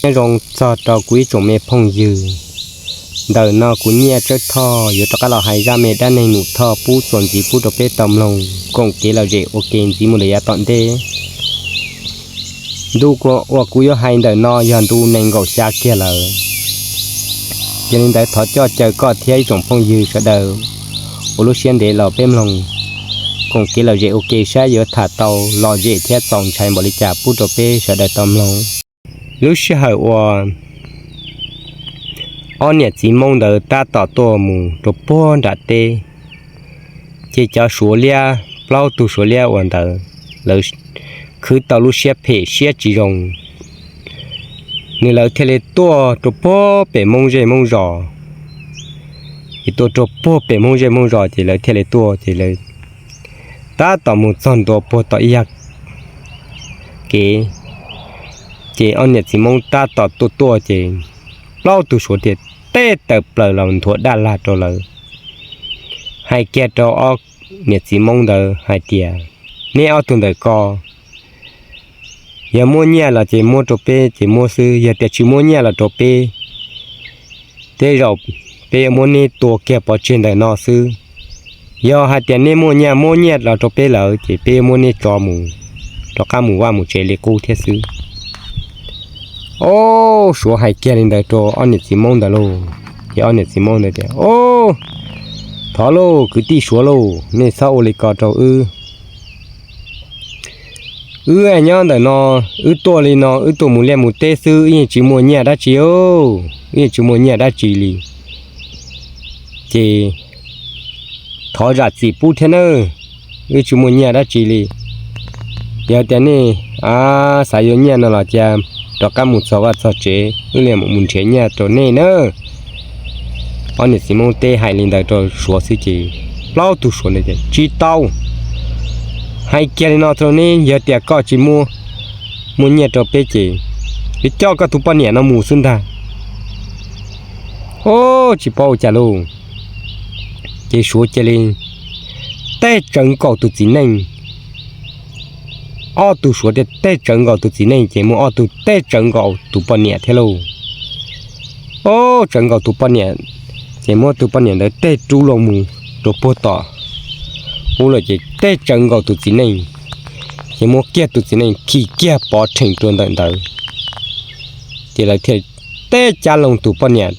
Nyob zoo txog rau kuv ib tsoom me phooj ywg, ntawm no kuv Nyiaj Tsawb Thoj yuav rov qab los hais zaj me dab neeg Num Thoj pub txuas ntxiv pub rau peb tau mloog koom kev lom zem ua ke ntxiv mus rau yav tom ntej. Ntu uas kuv yuav hais ntawm no yog ntu nees nkaum xya kiag lawm. Yog li ntawd thov coj caw koj thiab ib tsoom phooj ywg sawv daws ua lub siab ntev los peb mloog koom kev lom zem ua ke saib yuav tham tau lom zem thiab txaus ntshai npaum li cas pub rau peb sawv daws tau mloog. Lub sij hawm uas ob niam txiv Hmoob ntawd tab tom tuaj mus rau puag nram teb, ces cov Suav liab, plaub tug Suav liab uas ntawd, lawv khwv tau lub siab phem siab tsis zoo, nws lawv thiaj li tuaj rau puag pem Hmoob zej Hmoob zos. Ces tuaj rau puag pem Hmoob zej Hmoob zos ces lawv thiaj li tuaj ces lawv tab tom mus txog ntua puag tom ib yag kev, ces ob niam txiv Hmoob tab tom tuaj tuaj ces plaub tug Suav thiaj teb tawm plaws los nthuav dab lag rau lawv, hais kiag rau ob niam txiv Hmoob ntawd hais tias, neb ob tug ntawm ko, yog muaj nyiaj los ces muab rau peb ces muab xwb, yog tias tsis muaj nyiaj los rau peb, tej zaum peb yuav muab neb tua kiag pov tseg ntawm no xwb. Yog hais tias neb muaj nyiaj, muab nyiaj los rau peb lawm ces peb yuav muab neb tso mus, rov qab mus vaj mus tsev li qub thiab xwb. Ob, Suav hais kiag li ntawd rau ob niam txiv Hmoob ntawd lauj, ces ob niam txiv Hmoob ntawd tias, Ob, thov lauj kwv tij Suav lauj, nej txhob ua li ko rau wb. Wb nyob ntawm no, wb tuaj li no wb tuaj mus liaj mus teb xwb, wb yeej tsis muaj nyiaj dab tsi, wb yeej tsis muaj nyiaj dab tsi li. Ces thov zam txim pub thiab nawb, wb tsis muaj nyiaj dab tsi li. Yog tias nej xav yuav nyiaj no los cia rov qab mus txog vaj txog tsev, wb li mus nrhiav nyiaj rau nej nawb. Ob niam txiv Hmoob teb hais li ntawd rau Suav xwb ces plaub tug Suav ntawd tias, Tsis tau, hais kiag li no rau neb, yog tias koj tsis muaj nyiaj rau peb ces peb coj koj tus poj niam no mus xwb ntag. Ob, tsis paub ua cas lauj, ces Suav cia li teb tsawv nkaus tus txiv neej. Ob tug Suav thiaj teb tsawv nkaus tus txiv neej ces muaj ob tug teb tsawv nkaus tus poj niam thiab lauj. Ob, tsawv nkaus tus poj niam, ces muab tus poj niam ntawd teb rub loo mus rau puag tom ub lawm ces teb tsawv nkaus tus txiv neej, ces muab kiag tus txiv neej khi kiag pov rhees rau ntawm ntawd. Ces lawv thiaj teb cab loo tus poj niam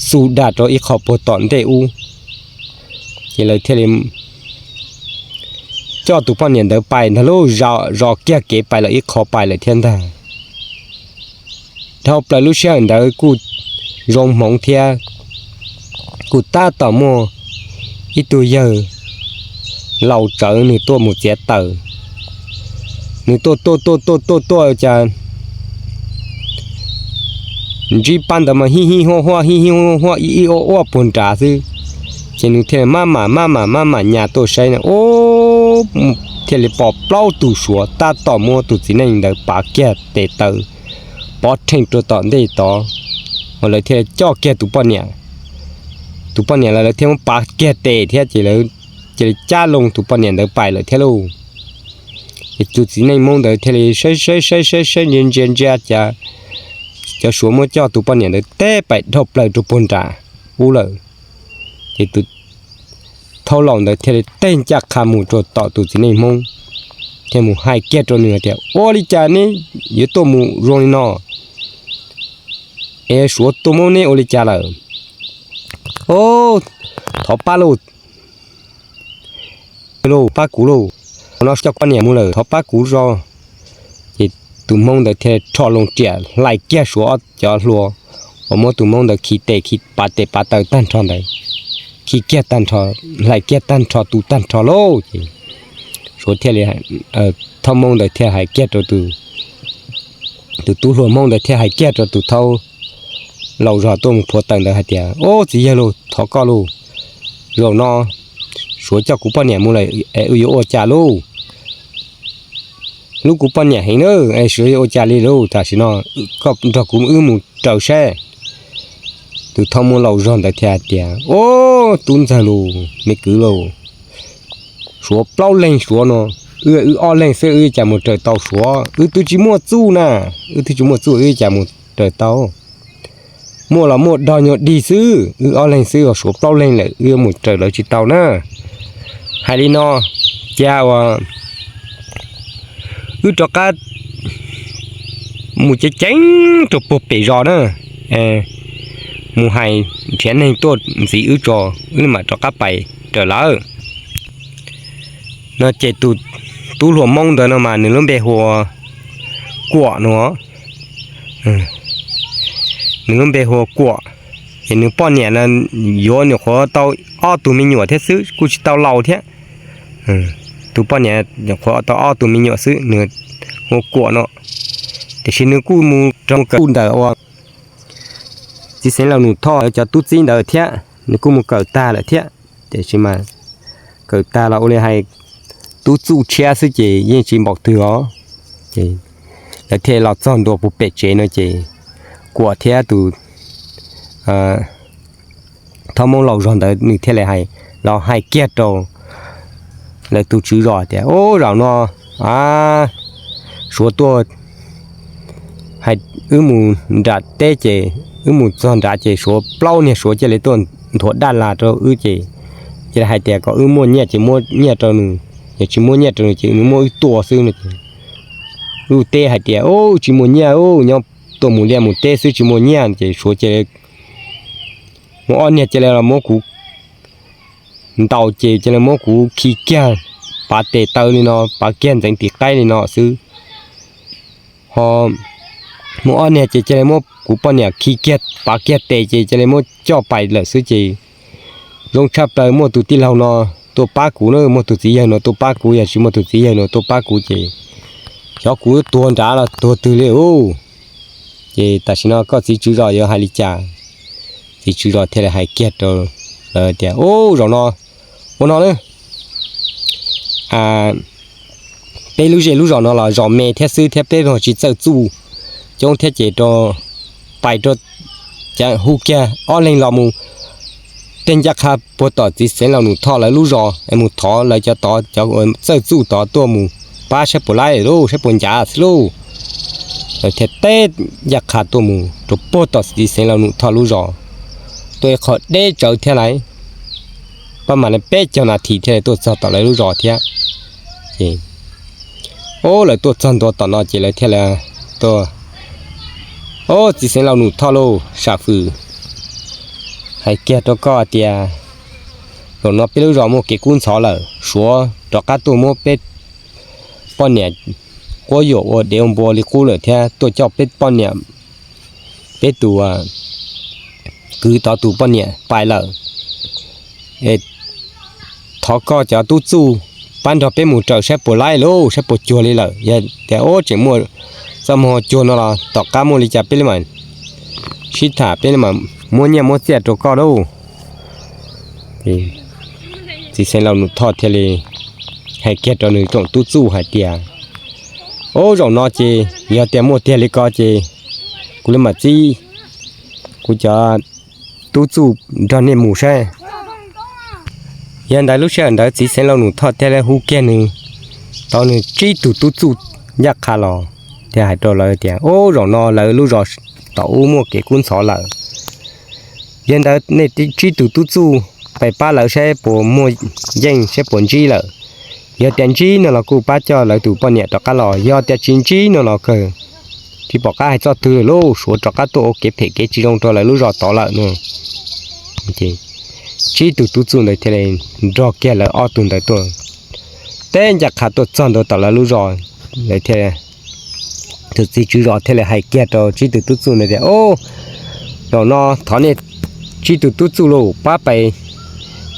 xu dag rau ib qho puag tom ntej ub. Ces lawv thiaj li coj tus poj niam ntawd pais ntag lauj, zos kiag kev pais lawm ib qho pais lawm thiab ntag. Dhau plaws lub sij hawm ntawd kuj zoo hmoov thiab, kuj tab tom muaj ib tug yawg laus tsawv nws tuaj mus txiav taws. Nws tuaj tuaj tuaj tuaj tuaj tuaj cas ntsib pab ntawd mas hij hij huaj huaj hij hij huaj huaj ib ib uaj uaj puag nrad xwb. Ces nws thiaj li maj mam maj mam maj mam nyas tuaj saib no, thiaj li pom plaub tug Suav tab tom muab tus txiv neej ntawd pav kiag tes taw pov rhees rau tom ntej tod, mas lawv thiaj li coj kiag tus poj niam. Tus poj niam los lawv thiaj muab pav kiag tes thiab ces lawv cia li cab loo tus poj niam ntawd pais lawm thiab lauj. Ces tus txiv neej Hmoob ntawd thiaj li saib saib saib saib saib ntsia ntsia ntsia cas cov Suav muab coj tus poj niam ntawd teb pais dhau plaws rau puag nram ub lawm. Ces tus thauj laus ntawd thiaj li teg ncaj qha mus rau tom tus txiv neej Hmoob, thiaj mus hais kiag rau nws hais tias, Ua li cas neb yuav tuaj mus zoo li no? Es Suav tuaj muab neb ua li cas lawm? Thov pab lauj, lauj, pab kuv lauj, no coj poj niam mus lawm, thov pab kuv zog. Ces tus Hmoob ntawd thiaj rho loo riam hlais kiag Suav ob cov hlua uas muab tus Hmoob ntawd khi tes khi pav tes pav taw tag nrho ntawd, khi kiag tag nrho, hlais kiag tag nrho tu tag nrho lauj. Ces Suav thiaj li, thauj Hmoob ntawd thiaj hais kiag rau tus tub hluas Hmoob ntawd thiaj hais kiag rau tus thauj laus zog tuaj mus phuav taws ntawd hais tias, Ub, txiv yawg lauj, thov koj lauj, zaum no Suav coj kuv poj niam mus lawm es wb yuav ua cas lauj? Hlub kuv poj niam heev na, es Suav yuav ua cas li lauj? Tam sim no koj nrog kuv wb mus raws saib. Tus thauj Hmoob laus zog ntawd thiaj hais tias, Ub, tub ntxawg lauj, me kwv lauj, Suav plaub leeg Suav no Wb, wb ob leeg xwb wb cas mus raws tau Suav, wb twb tsis muaj txuj na, wb twb tsis muaj txuj wb cas mus raws tau. Muaj los muaj dog nyuag dig xwb, wb ob leeg xwb ho Suav plaub leeg lawm wb mus raws lawv tsis tau na. Hais li no, cas uas wb rov qab mus ceev ceev rau puag pem zos na, mus hais nrhiav neeg tuaj ntxiv wb tso, wb mam rov qab pais raws lawv no. Ces tus tub hluas Hmoob ntawd no mas nws lub npe hu ua Kuam no, nws lub npe hu ua Kuam. Ces nws poj niam no yuav nyuam qhuav tau ob tug me nyuam thiab xwb, kuj tsis tau laus thiab. Tus poj niam nyuam qhuav tau ob tug me nyuam xwb, nws hu ua Kuam no. Tiam sis nws kuj mus rau kawm ntawm ua txiv xeev laus Nus Thoj cov tub txib ntawd thiab, nws kuj mus kawm tag lawm thiab. Tiam sis mas kawm tag los ua li hais tub txuj tshiab xwb ces yeej tsis npaum twg os. Ces lawv thiaj los txog ntua puag pem tsev no ces Kuam thiab tus Thoj Hmoob laus zog ntawd nws thiaj li hais, los hais kiag rau lawv tus tswv zos tias, Ub, zaum no Suav tuaj, hais wb mus nram teb ces wb mus txog nrad ces Suav plaub niag Suav cia li tuaj nthuav daj las rau wb ces cia li hais tias kom wb muaj nyiaj ces muab nyiaj rau nws, yog tsis muab nyiaj rau nws ces nws muab wb tua xwb no. Wb teb hais tias, Ub, tsis muaj nyiaj, nyob tuaj mus liaj mus teb xwb tsis muaj nyiaj. Ces Suav cia li muab ob niag cia li los muab kuv ntaus ces cia li muab kuv khi kiag pav tes taw li no, pav kiag ntxeev tim qaib li no xwb. Ho muaj ob niag ces cia li muab kuv poj niam khi kiag pav kiag tes ces cia li muab coj pais lawm xwb ces zoo tshaj plaws muaj tus tij laug no tuaj pab kuv na, muaj tus txiv yawg no tuaj pab kuv, yog tsis muaj tus txiv yawg no tuaj pab kuv ces xyov kuv tuag nrad los tuag twg li ub. Ces tam sim no koj txiv tswv zos yuav hais li cas? Txiv tswv zos thiaj li hais kiag rau lawv tias, Ub, zaum no ua no na, peb lub zej lub zos no los zos me thiab xwb thiab peb ho tsis txawj txuj coob thiab ces rau, pais rau, hu kiag ob leeg los mus tej ncaj qha puag tom txiv xeev laus Nus Thoj lawv lub zos es mus thov lawv cov tod, cov uas txawj txuj tod tuaj mus pab saib puas laib lauj, saib puas ncav xwb lauj. Lawv thiaj teb ncaj qha tuaj mus rau puag tom txiv xeev laus Nus Thoj lub zos, tuaj ib qho deb tsawv thiab lauj, pab mam li peb caug nas this thiaj li tuaj txog tom lawv lub zos thiab. Ces, ub, lawv tuaj txog ntua tom no ces lawv thiaj li tuaj, Ub, txiv xeev laus Nus Thoj lauj, sam fwm hais kiag rau koj tias zaum no peb lub zos muaj kev kub ntxhov lawm, Suav rov qab tuaj muab peb poj niam quab yuam ua dev ua npua li qub lawm thiab tuaj coj peb poj niam, peb tus kwv tod tus poj niam pais lawm. Thov koj cov tub txuj pab nrog peb mus raws saib puas laib lauj, saib puas cuag li lawm. Yog tias ub tseem muaj txoj moo cuag no los tom qab muaj li cas peb li mam sib tham, peb li mam muab nyiaj muab txiaj rau koj lauj. Txiv xeev laus Nus Thoj thiaj li hais kiag rau nws tsoom tub txuj hais tias, Ub, zaum no ces yog tias muaj tiag li ko ces kuv li mam txib kuv cov tub txuj nrog nej mus saib. Yog ntawd lub sij hawm ntawd txiv xeev laus Nus Thoj thiaj li hu kiag nws, tau nws tsib tug tub txuj ncaj qha los thiaj hais rau lawv tias, Ub, zaum no lawv lub zos tom ub muaj kev kub ntxhov lawm. Yog ntawd nej tsib tug tub txuj pais pab lawv saib puas muaj yeej saib puas ntsib lawm. Yog tias ntsib no los kuj pab coj lawv tus poj niam rov qab los, yog tias tsis ntsib no los kawg tsis pom qab hais txoj twg lawm lauj, Suav rov qab tuaj ua kev phem kev tsis zoo rau lawv lub zos tod lawm no. Tsib tug tub txuj ntawd thiaj li nrog kiag lawv ob tug ntawd tuaj, teb ncaj qha tuaj txog ntua tom lawv lub zos, lawv thiaj, tus txiv tswv zos thiaj li hais kiag rau tsib tug tub txuj ntawd tias, Ub, zaum no thov nej tsib tug tub txuj lauj, pab pais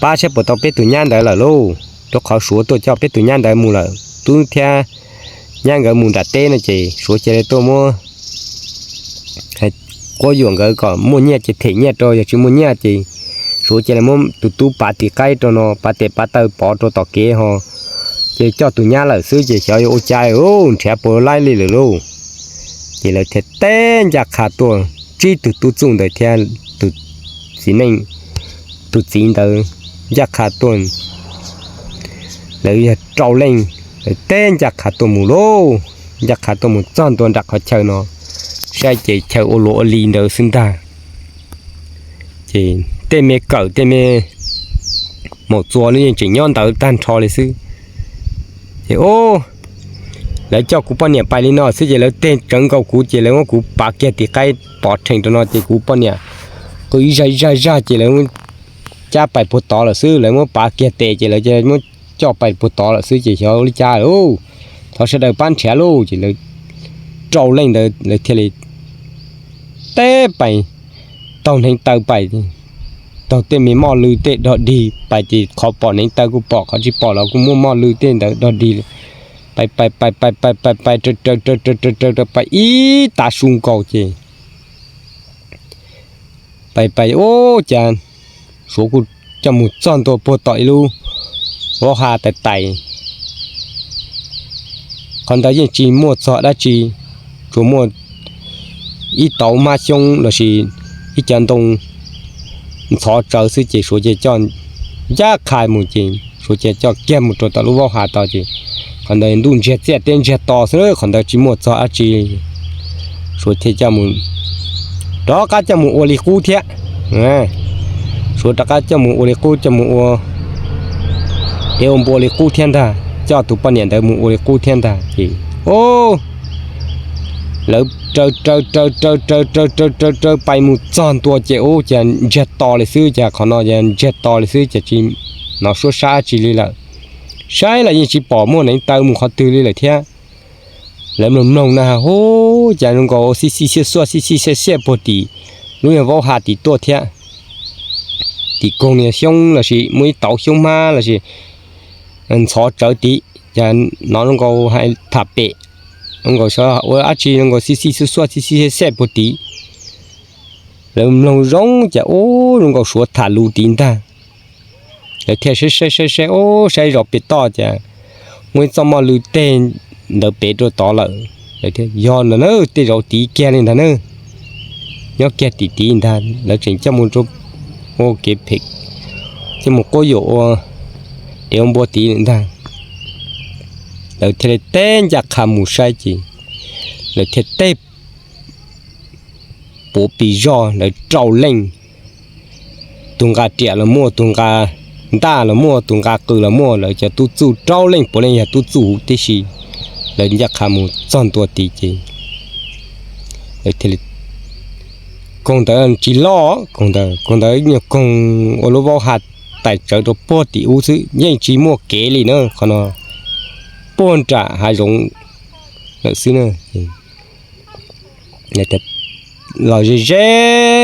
pab saib puas tau peb tus nyab ntawd lawm lauj, rau qhov Suav tuaj coj peb tus nyab ntawd mus lawm, tub thiab nyab nkawd mus nram teb no ces Suav cia li tuaj muab quab yuam nkawd kom muaj nyiaj ces them nyiaj rau, yog tsis muaj nyiaj ces Suav cia li muab tus tub pav tis qaib rau no, pav tes pav taw pov rau tom kev ho, ces coj tus nyab lawm xwb ces xyov yuav ua cas, nrhiav puas laib li lawm lauj. Ces lawv thiaj teb ncaj qha tuaj, tsib tug tub txuj ntawd thiab tus txiv neej, tus txiv ntawd ncaj qha tuaj, lawv yog rau leej, Lawv teb ncaj qha tuaj mus lauj, ncaj qha tuaj mus txog ntua nram qhov chaw no, saib ces chaw ua luas ua li ntawd xwb ntag. Ces tej me kawm tej me maum txuas no yeej tseem nyob ntawd tag nrho li xwb. Ces o, lawv coj kuv poj niam pais li no xwb ces lawv teg tsawv nkaus kuv ces lawv muab kuv pav kiag tim qaib pov rhees rau no ces kuv poj niam qw ib zaj ib zaj zaj ces lawv cab pais puag tod lawm xwb, lawv muab pav kiag tes ces lawv muab coj pais puag tod lawm xwb ces xyov li cas lauj. Thov sawv daws pab nrhiav lauj ces lawv rau leej ntawd lawv thiaj li teb pais taug hneev taw pais, taug tej me moj lw tej dog dig pais ces qhov pom hneev taw kuj pom, qhov tsis pom los kuj muaj moj lw tej ntawd dog dig. Pais pais pais pais pais pais pais raws raws raws raws raws raws pais ib tav su nkaus ces pais pais ub cas Suav kuj coj mus txog ntua puag tom ib lub vaub ha tais tais. Qhov ntawd yeej tsis muaj txog dab tsi, tsuas muaj ib tauv hmab xyoob lossis ib cov ntoo ntxhov tsawv xwb ces Suav cia coj ncaj qha mus ces Suav cia coj kiag mus rau tom lub vaub ha tod ces qhov ntawd ntuj ntsiag txiaj teb ntsiag to xwb, qhov ntawd tsis muaj txog dab tsi. Suav thiaj coj mus, rov qab coj mus ua li qub thiab. Suav rov qab coj mus ua li qub, coj mus ua dev ua npua li qub thiab ntag, coj tus poj niam ntawd mus ua li qub thiab ntag ces o, lawv raws raws raws raws raws raws raws raws raws pais mus txog ntua ces ub cas ntsiag to li xwb, cas qhov no ntsiag to li xwb, cas tsis hnov suab sab tsi li lawm. Saib los yeej tsis pom muaj hneev taw mus qhov twg li lawm thiab. Lawv mloog mloog na hu, cas zoo nkaus xib xib xiaj xuaj xib xib xiaj xiaj puag tim lub vaub ha tim tuaj thiab. Tim koog niag xyoob lossis muaj ib tauv xyoob hmab lossis ntxhov tsawv tim, cas hnov zoo nkaus hais tham pem, zoo nkaus ua dab tsi zoo nkaus xib xib xuaj xuaj xib xib xiaj xiaj puag tim. Lawv mloog zoo cas ub zoo nkaus Suav tham lus tid ntag. Lawv thiaj saib saib saib saib ub saib zov pem toj cas muaj ib txoj moj lw teg ntawd pem rau tod lawm. Lawv thiaj yog ntag na, tej zaum tid kiag li ntag na, nyob kiag tim tid ntag, lawv tseem coj mus rau ua kev phem, coj mus quab yuam ua dev ua npua tid ntag. Lawv thiaj li teb ncaj qha mus saib ces lawv thiaj teb puav pis zog lawv rau leej. Tus nqa riam los muaj, tus nqa ntaj los muaj, tus nqa qws los muaj, lawv cov tub txuj rau leej puav leej yog tub txuj huv tib si. Lawv ncaj qha mus txog ntua tid ces lawv thiaj li, koog ntawd tsis loj, koog ntawd, koog ntawd nyuag koog ua lub vaub ha tais tsawv rau puag tim ub xwb, yeej tsis muaj kev li na, qhov no puag nram hav zoov lawm xwb na. Los ze ze,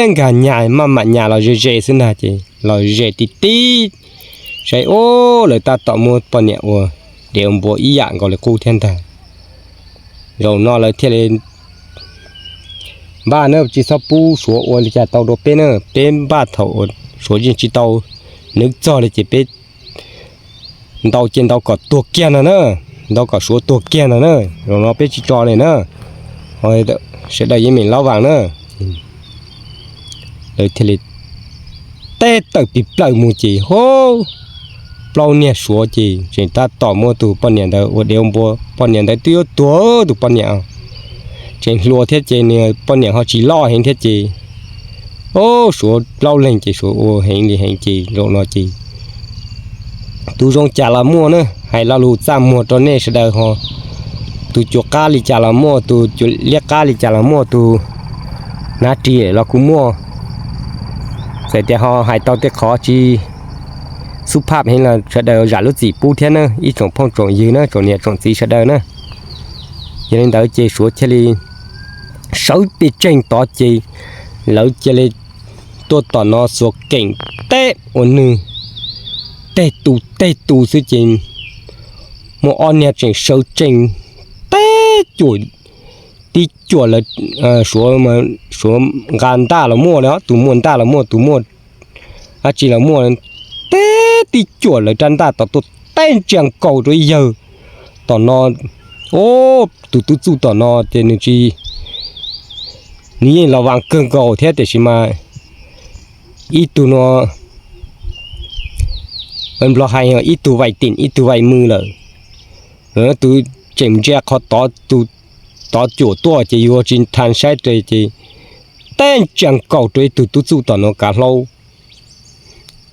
nkag nyas maj mam nyas los ze ze xwb ntag ces los ze tib tib, saib ub lawv tab tom muab poj niam ua dev ua npua ib yam nkaus li qub thiab ntag. Zaum no lawv thiaj li npaj na, tsis txhob pub Suav ua li cas tau rau peb na, peb npaj thaum uas Suav yeej tsis tau nws txog li ces peb ntaus ces ntaus kom tuag kiag no na, ntaus kom Suav tuag kiag no na, zaum no peb tsis tso li na, sawv daws yeej meem laub vas na. Lawv thiaj li teb tawm pis plawg mus ces hub, plaub niag Suav ces tseem tab tom muab tus poj niam ntawd ua dev ua npua, poj niam ntawd twb yuav tuag tus poj niam, tseem hluas thiab ces nws poj niam ho tsis loj heev thiab ces, o, Suav plaub leeg ces Suav ua heev li heev ces zaum no ces tus zoo cas los muaj na, hais lo lus txaj muag rau nej sawv daws ho, tus cua qab li cas los muaj, tus cua liab qab li cas los muaj, tus hnav ris los kuj muaj. Txawm tias ho hais tau tej qhov tsis xub phaj heev los sawv daws zam lub txim pub thiab na ib tsoom phooj tsoom ywg na, tsoom niam tsoom txiv sawv daws na. Yog li ntawd ces Suav thiaj li sawv pes tsawg tod ces lawv cia li tuaj tom no xuas keem teb ua nws teg tus teg tus xwb ces muaj ob niag tseem sawv tsees teb cuam, tib cuam lawv, Suav, Suav nqa ntaj los muaj li, tus muaj ntaj los muaj, tus muaj dab tsi los muaj, teb tib cuam lawv rab ntaj tom tuaj teb ntsia nkaus rau ib yawg tom no. O, tus tub txuj tom no ces nws tsis, nws yeej los vas kawg nkaus thiab tiam sis mas ib tug no, Nplog hais ib tug vais tim ib tug vais mws lawm. Tus tseem ntsia qhov tod, tus tod cuam tuaj ces yuav tsis tau saib ces teb ntsia nkaus rau ib tug tub txuj tom no kav hlaub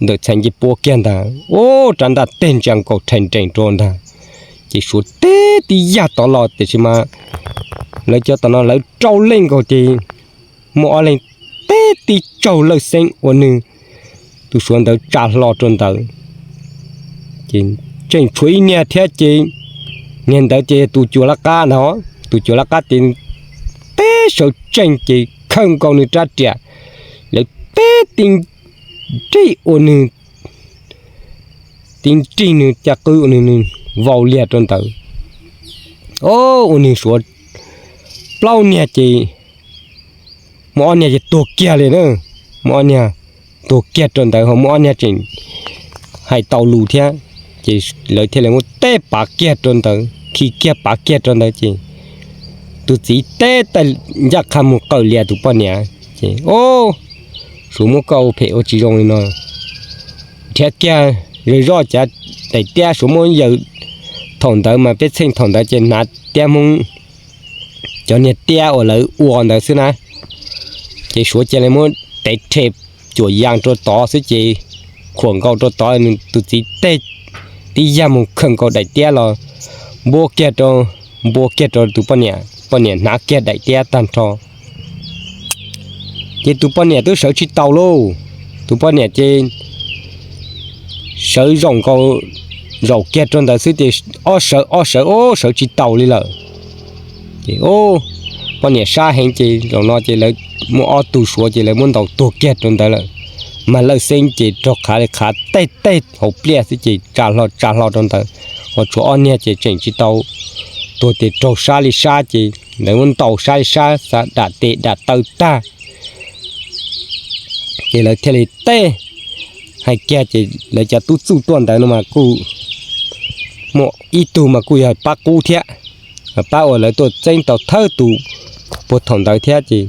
ntawm txhais ncej puab kiag ntag, ub, rab ntaj teg ntsia nkaus rhais nrees rau ntag. Ces Suav teb tib yag tod los tiam sis mas lawv cov tom no lawv rau leej nkaus ces muaj ob leeg teb tib tsaug lawj xeeb ua nws tus Suav ntawd tsa hlo rau ntawd. Ces tseem tshuav ib niag thiab ces niag ntawd ces tus cuam laj qab ntag, tus cuam laj qab ces teb sawv tsees ces khawm nkaus nws rab riam, lawv teb tib nrig ua nws, tib nrig nws caj qwb ua nws vau liag rau ntawd. Ub, ua nws Suav plaub niag ces muaj ob niag ces tuag kiag li na, muaj ob niag tuag kiag rau ntawd ho muaj ob niag tseem hais tau lus thiab. Ces lawv thiaj li muab teb pav kiag rau ntawd, khi kiag pav kiag rau ntawd ces tus txiv teb taw ncaj qha mus qawm lias tus poj niam. Ces, ub, Suav muab koj ua phem ua tsis zoo li no, nrhiav kiag zej zog cov daim tiab Suav muab yaws thaum ntawd mas peb txheej thaum ntawd ces hnav tiab Hmoob, cov niag tiab uas lawv ua ntawd xwb na. Ces Suav cia li muab tev rhe cuam yas rau tod xwb ces khuam nkaus rau tod, tus txiv teb tib yag mus khawm nkaus daim tiab los npuab kiag rau, npua kiag rau tus poj niam, poj niam hnav kiag daim tiab tag nrho. Ces tus poj niam twb sawv tsis taus lauj, tus poj niam ces sawv zaum nkaus, zaum kiag rau ntawd xwb ces ob sawv ob sawv ob sawv tsis taus li lawm. Ces poj niam sab heev ces zaum no ces lawv muaj ob tug Suav ces lawv muab ntaus tuag kiag rau ntawd lawm. Mas lawj xeeb ces raug qhav li qhav tej tej hauv pliaj xwb ces tsa hlo tsa hlo rau ntawd, ho tshuav ob niag ces tseem tsis tau tuag ces raug sab li sab ces lawv muab ntaus sab li sab, dam tes dam taw tag. Ces lawv thiaj li teb, hais kiag ces lawv cov tub txuj tuaj ntawd no mas kuj muaj ib tug mas kuj yog pab qub thiab, pab uas lawv tuaj txeeb tau thawj tus puag thaum ntawd thiab ces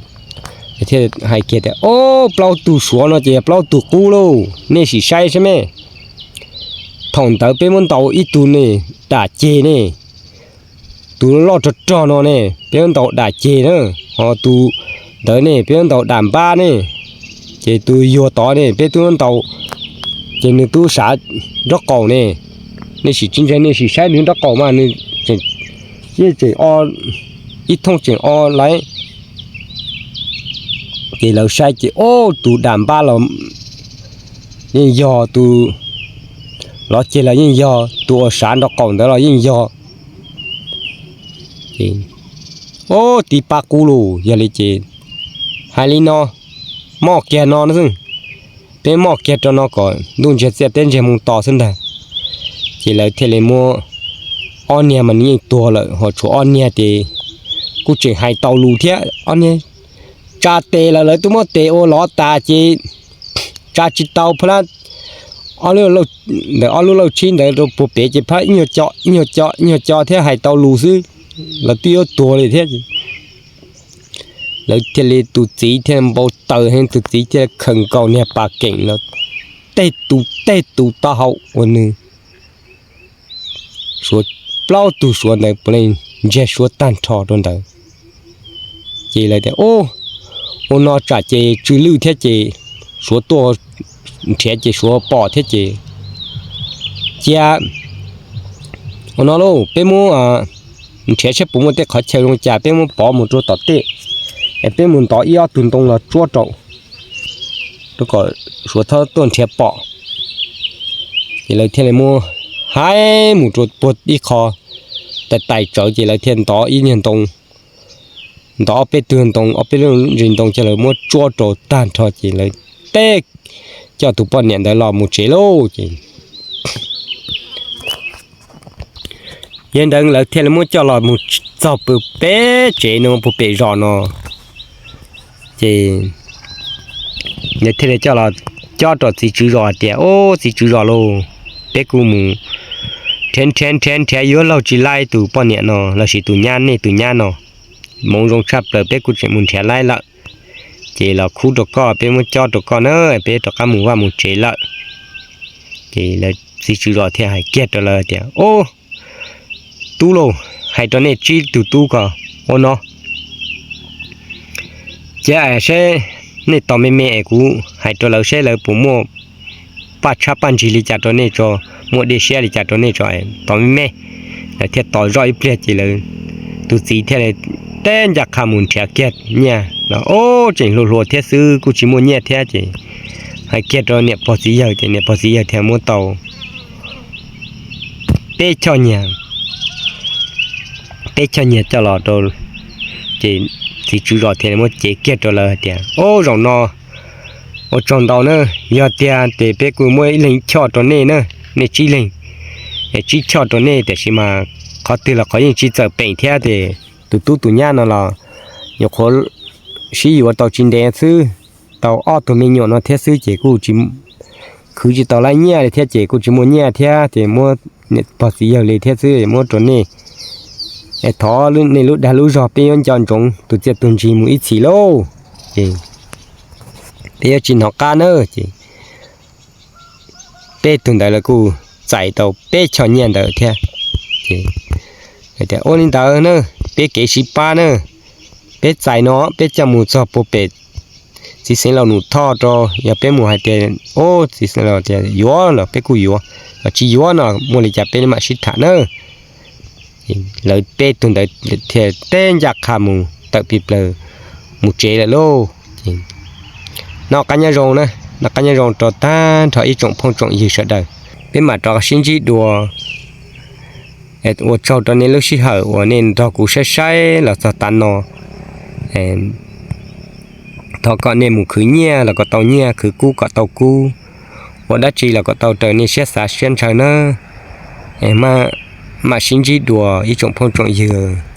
thiaj hais kiag tias, Ob, plaub tug Suav no ces yog plaub tug qub lauj, nej sim saib saib me. Thaum ntawd peb muab ntaus ib tug ne, dam ceg ne, tus loj rog rog no ne peb muab ntaus dam ceg na, ho tus ntawd ne peb muab ntaus dam npab ne, ces tus yuag tod ne peb twb muab ntaus, ces nws twb sav nraub qaum ne. Nej sim tsis ntseeg nej sim saib nws nraub qaum mas nws yeej tseem o, ib thooj tseem o lawm. Ces lawv saib ces, Ob, tus dam npab los yeej yog, tus lov ceg los yeej yog, tus uas sav nraub qaum ntawd los yeej yog. Ob, tib pab qub lauj, yog li ces hais li no, moj kiag no xwb, peb moj kiag rau no kom ntuj ntsiag txiaj teb ntsiag moo to xwb ntag. Ces lawv thiaj li muab, ob niag mas nws yeej tuag lawm ho tshuav ob niag ces kuj tseem hais tau lus thiab, ob niag tsa tes lawm, lawv twb muab tes ua lov tas ces tsa tsis tau phab lab, ntawm ob lub lauj tshib ntawd rau puag pem ces phab ib nyuag co ib nyuag co ib nyuag co thiab hais tau lus xwb, lawv twb yuav tuag li thiab. Lawv thiaj li, tus txiv thiaj npau taws heev, tus txiv thiaj khawm nkaus niag pas keem los tej tus tej tus taub hau uas nws, Suav, plaub tug Suav ntawd puav leej ntsiag suab tag nrho rau ntawd. Ces lawv tias, Ub, ua no tsam ces tsw lwj thiab ces Suav tuaj nrhiav ces Suav pom thiab ces cia ua no lauj, peb muab nrhiav saib puas muaj tej qhov chaw zoo cas peb muab pov mus rau tom tej, es peb mus ntov ib ob tug ntoo los tsuab rau, rau kom Suav txhob tuaj nrhiav pom. Ces lawv thiaj li muab haib mus rau puag ib qho tais tais tsawv ces lawv thiaj ntov ib nyuag ntoo, ntov ob peb tug ntoo, ob peb lub ntsis ntoo ces lawv muab tsuab rau tag nrho ces lawv teb coj tus poj niam ntawd los mus tsev lauj. Ces yog li ntawd lawv thiaj li muab coj los mus txog puag pem tsev no, puag pem zos no. Ces lawv thiaj li coj los cob rau txiv tswv zos hais tias, Ub, txiv tswv zos lauj, peb kuj mus nrhiav nrhiav nrhiav nrhiav yuav laug tsis laib tus poj niam no lossis tus nyab, nej tus nyab no, hmoov zoo tshaj plaws peb kuj tseem mus nrhiav laib lawm. Ces los khub rau koj, peb muab cob rau koj na, peb rov qab mus vaj mus tsev lawm. Ces txiv tswv zos thiaj hais kiag rau lawv tias, Ub, tub lauj, hais rau nej tsib tug tub ko ua no. Cia es seb nej tos me me es kuv hais rau lawv seb lawv puas muaj paj tshab paj ntsig li cas rau nej tso, muaj dej siab li cas rau nej tso, tos me me. Lawv thiaj tos zoj ib pliag ces lawv tus txiv thiaj li teb ncaj qha mus nrhiav kiag nyiaj los, ub, tseem hluas hluas thiab xwb kuj tsis muaj nyiaj thiab ces hais kiag rau niam pog txiv yawg ces niam pog txiv yawg thiaj muab tau peb choj nyiaj, peb choj nyiaj coj los rau, ces txiv tswv zos thiaj muab cev kiag rau lawv hais tias, ub, zaum no ua tsaug ntau na, yog tiag ces peb kuj muab ib leeg choj rau nej na, nej tsib leeg, tsib choj rau nej, tiam sis mas qhov twg los qhov yeej tsis txawm peem thiab ces tus tub tus nyab no los nyuam qhuav sib yuav tau tsis ntev xwb, tau ob tug me nyuam no thiab xwb ces kuj tsis, khwv tsis tau lawv nyiaj li thiab ces kuj tsis muaj nyiaj thiab ces muab niam pog txiv yawg li thiab xwb muab rau nej. Es thov nej lub dag lub zog peb yuav nco ntsoov tus txiaj tus ntsig mus ib txhis lauj. Ces peb yuav tsis hnov qab na. Ces peb tug ntawd lawv kuj txais tau peb choj nyiaj ntawd thiab. Ces tias, ua li ntawd na, peb kev sib pab na, peb txais no peb coj mus txog puag pem txiv xeev laus Num Thoj rau, yog peb mus hais tias, ub, txiv xeev laus tias yuav los peb kuj yuav, los tsis yuav no muaj li cas peb mam sib tham na. Lawv peb tug ntawd thiaj teb ncaj qha mus tawm plig plaws mus tsev lawm lauj. Noj qab nyob zoo na, noj qab nyob zoo rau tag nrho ib tsoom phooj tsoom ywg sawv daws. Peb mam rov sib ntsib dua. Ua tsaug rau nej lub sij hawm uas nej nrog kuv saib saib los txog tav no. Thov kom nej mus khwv nyiaj los kom tau nyiaj, khwv kub kom tau kub, ua dab tsi los kom tau raws nej siab xav siab ntshaw na. Mam sib ntsib dua ib tsoom phooj tsoom ywg.